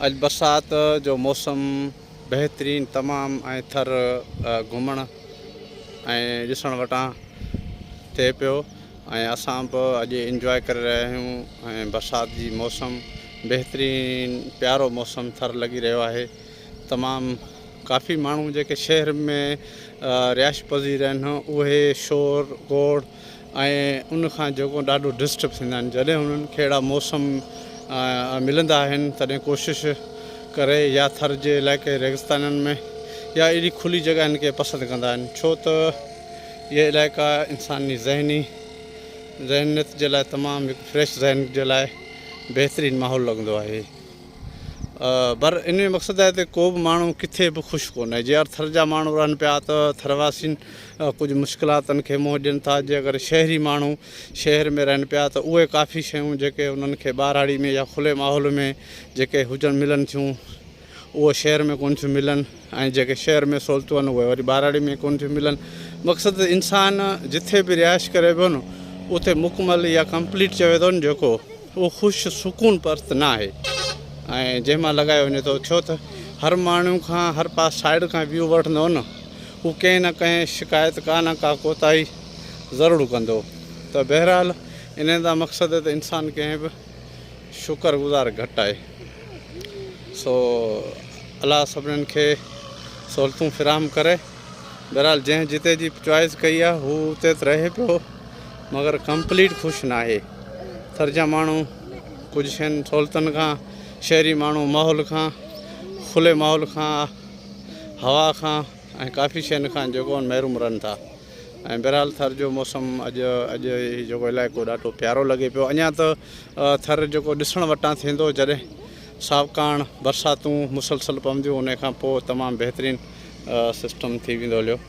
اڄ برسات جو موسم بهترين تمام ۽ ٿر گهمڻ ۽ ڏسڻ وٽان ٿئي پيو ۽ اسان به اڄ انجواء ڪري رهيا آهيون ۽ برسات جي موسم بهترين پيارو موسم ٿر لڳي رهيو آهي تمام ڪافي ماڻهو جيڪي شهر ۾ رهائش پذير آهن اهي شور گوڙ ۽ ان کان جيڪو ڏاڍو ڊسٽرب ٿيندا آهن جڏهن انهن کي اهڙا موسم ملندا آهن تڏهن ڪوشش ڪري يا ٿر جي علائقي ريگستانن ۾ يا اهڙي کلي جڳهن کي پسند ڪندا آهن ڇو ته اهي علائقا انساني ذهني ذهنيت جي لاء تمام هڪ فريش ذهن جي لاء بهترين ماحول لڳندو آهي. پر ان جو مقصد آهي ته ڪو به ماڻهو ڪٿي به خوش ڪونهي جي اگر ٿر جا ماڻهو رهن پيا ته ٿر واسين ڪجهه مشڪلاتن کي منهن ڏين ٿا جي اگر شهري ماڻهو شهر ۾ رهن پيا ته اهي ڪافي شيون جيڪي انهن کي ٻهراڙي ۾ يا کلي ماحول ۾ جيڪي هجن ملن ٿيون اهو شهر ۾ ڪونه ٿيون ملن ۽ جيڪي شهر ۾ سهولتون آهن اهي وري ٻهراڙي ۾ ڪونه ٿيون ملن مقصد ته انسان جٿي به رهائش ڪري پيو نه اتي مڪمل يا ڪمپليٽ چوي ٿو نه جيڪو اهو خوش سڪون پرست نه آهي ۽ جنهن مان لڳايو وڃي ٿو ڇو ته هر ماڻهو کان هر پاس سائيڊ کان ويو وٺندو نه هو ڪنهن نه ڪنهن شڪايت ڪا نه ڪا ڪوتاهي ضرور ڪندو ته بهرحال انهي دا مقصد ته انسان ڪنهن به شڪر گذار گهٽ آهي سو الله سڀنن کي سهولتون فراهم ڪري بهرحال جنهن جتي جي چوائس ڪئي آهي هو اتي ته رهي پيو مگر ڪمپليٽ خوش ناهي. ٿر جا ماڻهو ڪجهه شين سهولتن کان، شهري ماڻهو ماحول کان، کلي ماحول کان، هوا کان ۽ ڪافي شين کان جيڪو محروم رهن ٿا ۽ بهرحال ٿر جو موسم اڄ اڄ هي جيڪو علائقو ڏاڍو پيارو لڳي پيو اڃا ته ٿر جيڪو ڏسڻ وٽان ٿيندو جڏهن ساوڪاڻ برساتون مسلسل پونديون ان کان پوء تمام بهترين سسٽم ٿي ويندو هليو.